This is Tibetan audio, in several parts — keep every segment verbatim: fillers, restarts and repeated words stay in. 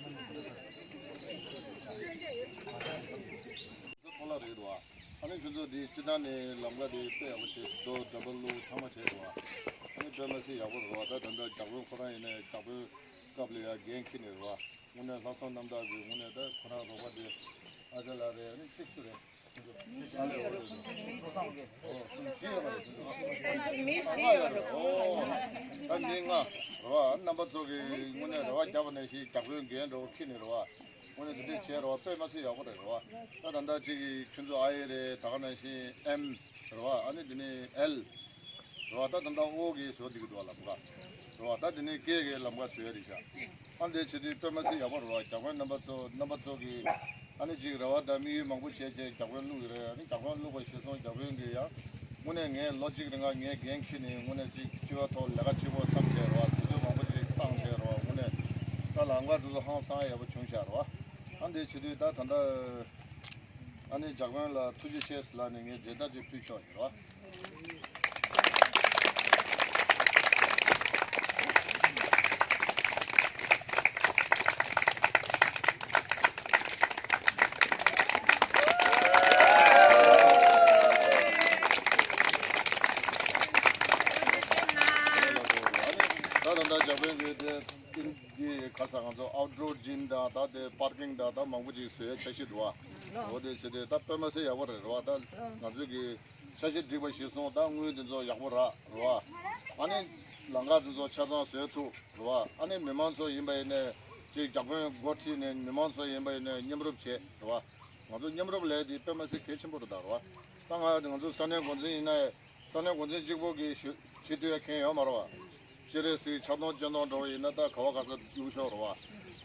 ཐོག་ལ་རེད་བ། ཨ་ནི་ཁྱོད་ཚོ་འདི་སྤྱི་བཏང་ནས་ལམ་ཁ་དེ་དཔེ་ཡག་པོ་བྱས། རྡོ་འདྲ་པོ་བླུགས་ཚང་མ་བྱས་འདུག་བ། ཨ་ནི་དཔེ་མ་སྲིད་ཡག་པོ་རེད་བ། ད་ད་ལྟ་བརྒྱ་དཔོན་ཁོ་རང་ཡིན་ནའི་བརྒྱ་དཔོན་སྐབས་ལ་ཡ་འགན་འཁྱེར་ནས་རེད་བ། དངོས་གནས་ལྷག་བསམ་རྣམ་དག་གི་དངོས་གནས་ད་ཁོ་རང་རོགས་པ་དེ་ཨ་ཅག་ལགས་རེད། ཨ་ནི་གཅིག་སུ་རེད། ད་མི་ལྔ་རེད་བ། རྣམ་པ་ཚོ་གི་དངོས་གནས་རེ་བ་བརྒྱབ་པ་ནང་བཞིན་བརྒྱ་དཔོན་འགན་འདྲ་བོ་འཁྱེར་ནས་རེད་བ། དངོས་གནས་དེ་འདྲས་བྱས་རེད་བ། དཔེ་མ་སྲིད་ཡག་པོ་རེད་རེད་བ། ད་ད་ལྟ་གཅིག་གི་ཁྱོད་ཚོ་ཨ་ཡེ་རེད། ད་ག་ནང་བཞིན་ཨེམ་རེད་བ། ཨ་ནི་དེ་ནས་ཨེལ་རེད་བ། ད་ད་ལྟ་ཨོ་གི་བཟོ་བསྡད་ཀྱི་འདུག་བ། ལམ་ཁ་རེད་བ། ད་དེ་ནས་ཀེ་གི་ལམ་ཁ་བཟོ་ཡ་རེད་ཤག་ཨ་འདི་བྱེད་དུས་དཔེ་མ་སྲིད་ཡག་པོ་རེད་བ། བརྒྱ་དཔོན་རྣམ་པ་ཚོ་རྣམ་པ་ཚོ་གིས་ཨ་ནི་ཅིག་རེ་བ་དང་དམིགས་ཡུལ་མང་པོ་བྱས་བྱས་བརྒྱ་དཔོན་བླུགས་ཡོད་རེད། ཨ་ནི་བརྒྱ་དཔོན་བླུགས་པ་གཞིར་བཟུང་བརྒྱ་དཔོན་གྱིས་ཡང་དངོས་གནས་ངས་ལོ་གཅིག་རིང་ལ་ངས་འགན་འཁྱེར་ནས་དངོས་གནས་ཅིག་སྤྱི་པའི་ཐོག་ལས་ཀ་བྱེད་དགོས་བསམ་བྱས་རེད་བ། དུས་ཚོད་མང་པོ་ཅིག་བཏང་བྱས་རེད་བ། དངོས་གནས་ད་ལམ་ཁ་དེ་ཚོ་ཧང་སང་ཡག་པོ་བྱུང་ཤག་རེད་བ། ཨ་འདི་བྱེད་དུས་ད་ད་ལྟ་ཨ་ནི་བརྒྱ་དཔོན་ལ་ཐུགས་རྗེ་ཆེ་ལབ་ནས་ངས་མཇལ་དར་ཅིག་ཕུལ་ཆོག་ཡིན་རེད་བ། ད་ད་ལྟ་བརྒྱ་དཔོན་གྱིས་དེ་འདི་ག་ས་ང་ཚོ་ཨའུཊ་ཌོར་ཇིམ་དང་ད་དེ་པར་ཀིང་དང་ད་མང་པོ་ཅིག་བཟོ་ཡ་འཆར་གཞི་འདུག་བ། འོ་དེ་བྱས་ཏེ་ད་དཔེ་མ་སྲིད་ཡག་པོ་རེད་རེད་བ། ད་ང་ཚོས་ཀྱི་འཆར་གཞི་བསྒྲིགས་པ་གཞིར་བཟུང་ད་དངུལ་འདི་ཚོ་ཡག་པོ་རག་རེད་བ། ཨ་ནི་ལམ་ཁ་འདི་ཚོ་ཆ་ཚང་བཟོས་ཐུབ་རེད་བ། ཨ་ནི་མི་མང་ཚོ་ཡིན་པ་ཡིན་ནའི་ཅིག་བརྒྱ་དཔོན་འགོ་ཁྲིད་ནས་མི་མང་ཚོ་ཡིན་པ་ཡིན་ནའི་མཉམ་རུབ་བྱེད་རེད་བ། ང་ཚོ་མཉམ་རུབ་ལས་དེ་དཔེ་མ་སྲིད་གལ་ཆེན་པོ་རེད་ད་རེད་བ། ད་ང་ང་ཚོ་ས་གནས་འགོ་འཛིན་ཡིན་ནའི་ས་གནས་འགོ་འཛིན་གཅིག་པོ་གིས་ཞུ་བྱེད་ཐུབ་ཡ་མཁན་ཡོད་མ་རེད་བ། སྤྱན་རས་གཟིགས་ཕྱག་སྟོང་སྤྱན་སྟོང་འདྲ་བོ་ཡིན་ན་ད་ག་བ་ག་ས་གཡུག་ཤོག་རེད་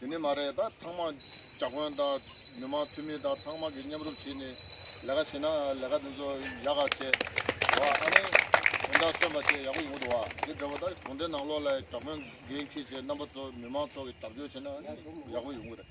བ། དེ་ནི་མ་རེད། ད་ཚང་མ་བརྒྱ་དཔོན་དང་མི་མང་འཐུས་མི་དང་ཚང་མ་གིས་མཉམ་རུབ་བྱས་ནས་ལས་ཀ་བྱས་ན་ལས་ཀ་དེ་ཚོ་ཡག་ག་བྱས་བ། ཨ་ནི་དོན་དག་སོན་པ་བྱས་ཡག་པོ་ཡོང་གི་འདུག་བ། དེ་འདྲ་བ་ད་གྲོང་སྡེ་ནང་ལོགས་ལ་བརྒྱ་དཔོན་འགན་འཁྱེར་བྱས་རྣམ་པ་ཚོ་མི་མང་ཚོ་གིས་རྒྱབ་སྐྱོར་བྱས་ན་ཨ་ནི་ཡག་པོ་ཡོང་གི་རེད།